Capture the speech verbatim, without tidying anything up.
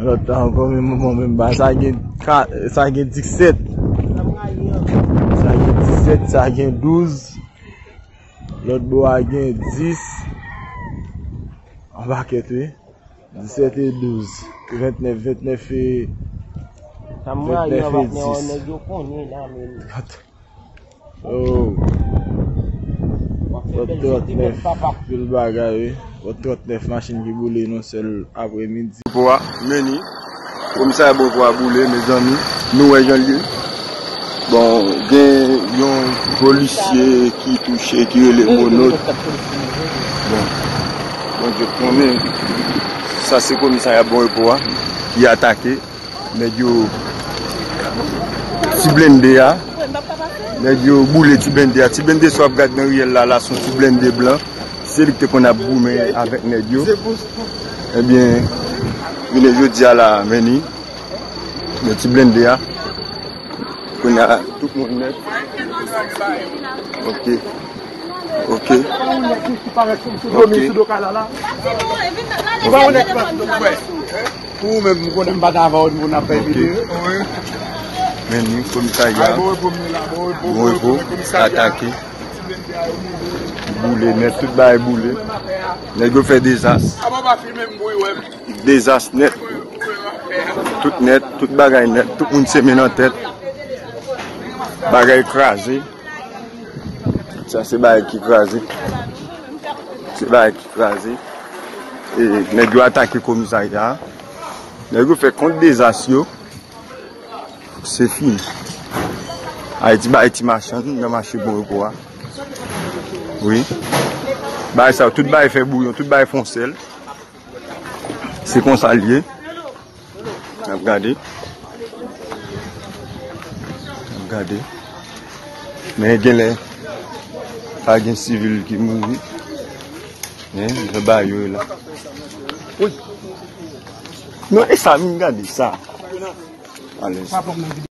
Lòt la ankò, menm moman, menm ba. Sa gen ka-, sa gen disèt. Sa gen disèt, sa gen douz. Lòt bò a gen dis. Yon pakèt, wi. Disèt e douz. Ventnèf, ventnèf e, ventnèf e dis. Oh. Vòt trantnèf, pil bagay, wi. Vòt trantnèf machin ki boule nan sèl aprèmidi. Po a, men ni. Komisarya Bonpwa boule, mezanmi. Nou wè jan l ye. Bon, gen yon polisye ki touche, ki rele Monod. Bon, Bondye konnen. Sa se komisarya Bonrepo a ki atake. Nèg yo, ti blende a. Nèg yo boule ti blende a. Ti blende sa w ap gad nan riyèl la, la se yon ti blende blan. Se li ki te konn ap goumen avèk nèg yo. Ebyen, jounen jodi a la, men ni. Men ti blende a. Kounye a, tout moun nèt. Ok. Ok. Ok. Pou ou menm, m konnen m pa t avè w, m konn ap fè videyo. Men ni komisarya. Bon repo, atake. Boule nèt, tout bagay boule. Nèg yo fè dezas. Dezas nèt. Tout nèt, tout bagay nèt, tout moun semen nan tèt. Bagay kraze. Sa se bagay ki kraze. Se bagay ki kraze. E nèg yo atake komisarya a. Nèg yo fè kont dezas yo. Se fini. Ayiti bay ti machann nan mache Bon Repo a. Wi. Bagay sa yo, tout bagay fè bouyon, tout bagay fè yon sèl. Se konsa l ye. N ap gade. N ap gade. Men genlè pa gen sivil ki mouri. Men, jan bagay yo ye la. Wi. Non, e sa, vin gade sa. Alèz.